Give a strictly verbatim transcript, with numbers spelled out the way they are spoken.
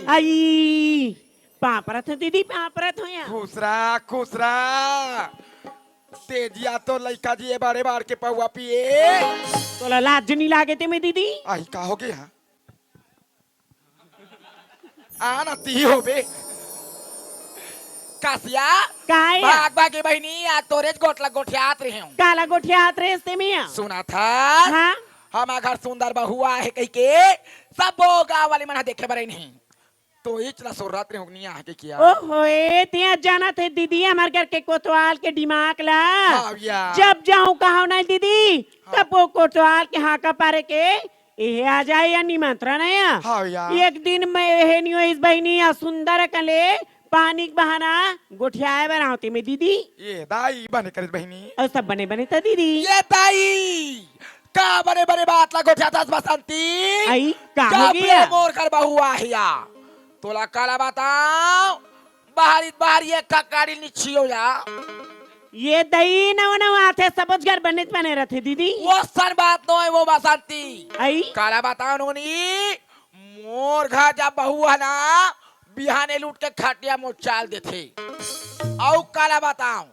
आई, पाँव परत हों दीदी, पाँव परत हों या। खुश रह, खुश रह। तेजिया तो लइका जी ये बड़े बाढ़ के पौवा पिए। तोला लाज नहीं लागे ते में दीदी? आई का हो गया? आना ती हो बे। कासिया, का या? भाग भाग के बहिनी, आज तोरेच गोठ ला गोठियात रहे हूँ। काला गोठियात रहे ते में या? सुना था? हाँ? हमार घर सुंदर बहुआ हे कहिके सबो गाँव वाले मन ह देखे बर नहीं। तो इच ला सोरत रहे हूँ, नहीं आके किया। ओहो, ए, ते जानत हे दीदी, हमार घर के कोतवाल के दिमाग ला। हाँ या। जब जाऊँ कहो ना दीदी, हाँ। तब वो कोतवाल के हाका पारे के एहे आ जाए या निमंत्रण हे या। हाँ या। एक दिन में एहे नियो इस बहिनी या सुंदर कले पानी के बहाना गोठियाए बर आवते में दीदी। ये दाई बने करिस बहिनी। अउ सब बने बने त दीदी। ये दाई, का बने बने बात ला गोठियाथस बसंती? आई, का हो जब ले गया? मोर घर बहुआ हे या, तोला काला बताओ, बाहरी बाहरी एक का काड़ी नी छियो या। ये दई नवा नवा आथे, सबोच घर बने बने रथे दीदी। वो सन बात नो हे वो बसंती। आई? काला बताओ नोनी, मोर घर जब बहू हे ना, बिहाने लूट के खटिया मोर चाल देथे। अउ काला बताओ,